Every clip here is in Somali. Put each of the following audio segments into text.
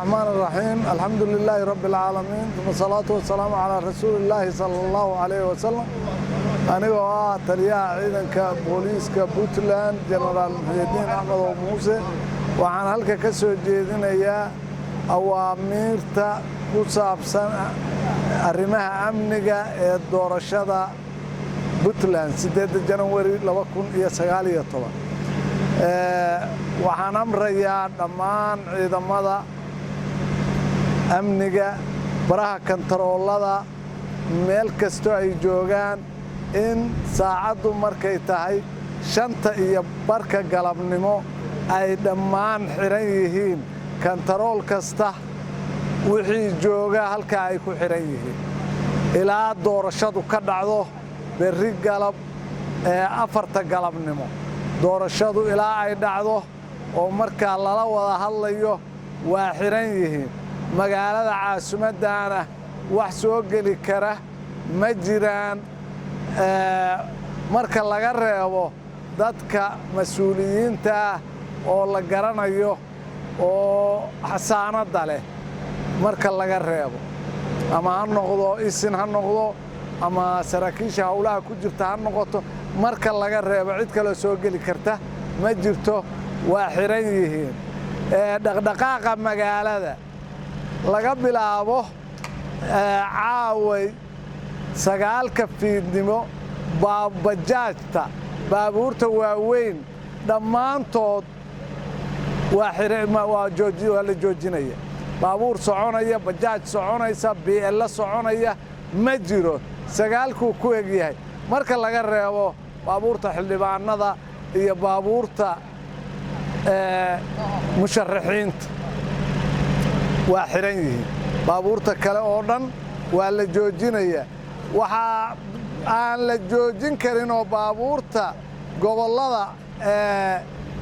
الرحمن الرحيم، الحمد لله رب العالمين، ثم الصلاة والسلام على رسول الله صلى الله عليه وسلم. Anigoo ah taliyaha ciidanka booliiska Puntland, Jenaraal Muxyidiin Axmed oo Muuse, waxaan halka ka soo jeedinayaa awaamiirta ku saabsan arrimaha amniga ee doorashada Puntland 8-da Janawari 2019. Waxaan amrayaa dhammaan ciidamada amniga, baraha kantaroolada, meel kastoo ay joogaan, in saacaddu markay tahay 5:30 galabnimo ay dhammaan xidhan yihiin kantarool kasta. Wixii jooga halkaa ay ku xidhan yihiin ilaa doorashadu ka dhacdo berri galab ee 4-ta galabnimo. Doorashadu ilaa ay dhacdo oo markaa lala wada hadlayo waa xidhan yihiin. Magaalada caasimaddaana wax soo geli kara ma jiraan, marka laga reebo dadka mas-uuliyiinta ah oo la garanayo oo xasaanadda leh. Marka laga reebo, ama ha noqdo isin ha noqdo ama saraakiisha howlaha ku jirta ha noqoto, marka laga reebo cid kaloo soo geli karta ma jirto, waa xidhan yihiin. Dhaqdhaqaaqa magaalada laga bilaabo caaway 9-ka fiidnimo, bajaajta, baabuurta waaweyn dhammaantood waa la joojinaya. Baabuur soconaya, bajaaj soconaysa, bi'elo soconaya ma jiro. 9-kuu ku egyahay, marka laga reebo baabuurta xildhibaanada iyo baabuurta musharaxiinta waa xidhan yihiin. Baabuurta kale oo dhan waa la joojinayaa. Waxaa aan la joojin karin oo baabuurta gobollada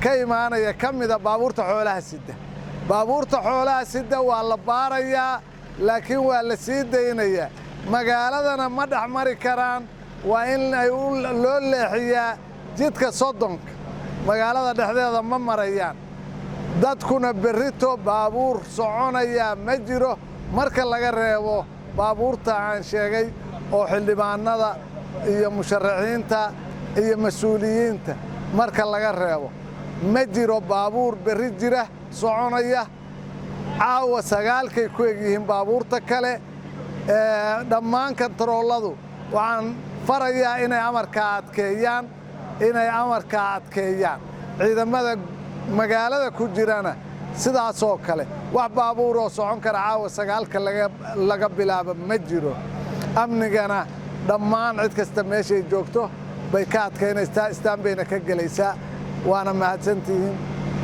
ka imaanaya ka mida baabuurta xoolaha sida. Baabuurta xoolaha sida waa la baarayaa, laakiin waa la sii daynayaa. Magaaladana ma dhex mari karaan, waa in ay loo leexiyaa jidka 30-ka. Magaalada dhexdeeda ma marayaan. Dadkuna berrito baabuur soconayaa ma jiro, marka laga reebo baabuurta aan sheegay oo xildhibaanada iyo musharaxiinta iyo mas-uuliyiinta. Marka laga reebo ma jiro baabuur berri jira soconaya. Caawa 9-kay ku egyihiin baabuurta kale. Dhammaan kantarooladu waxaan farayaa inay amarkaa adkeeyaan, inay amarkaa adkeeyaan. Ciidamada magaalada ku jirana sidaasoo kale. Wax baabuuroo socon kara caawa 9-ka laga bilaabo ma jiro. Amnigana dhammaan cid kasta meeshay joogto bay ka adkaynaysaa, istaan bayna ka gelaysaa. Waana mahadsantihiin.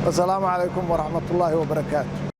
Wasalaamu calaykum waraxmatullaahi wabarakaatu.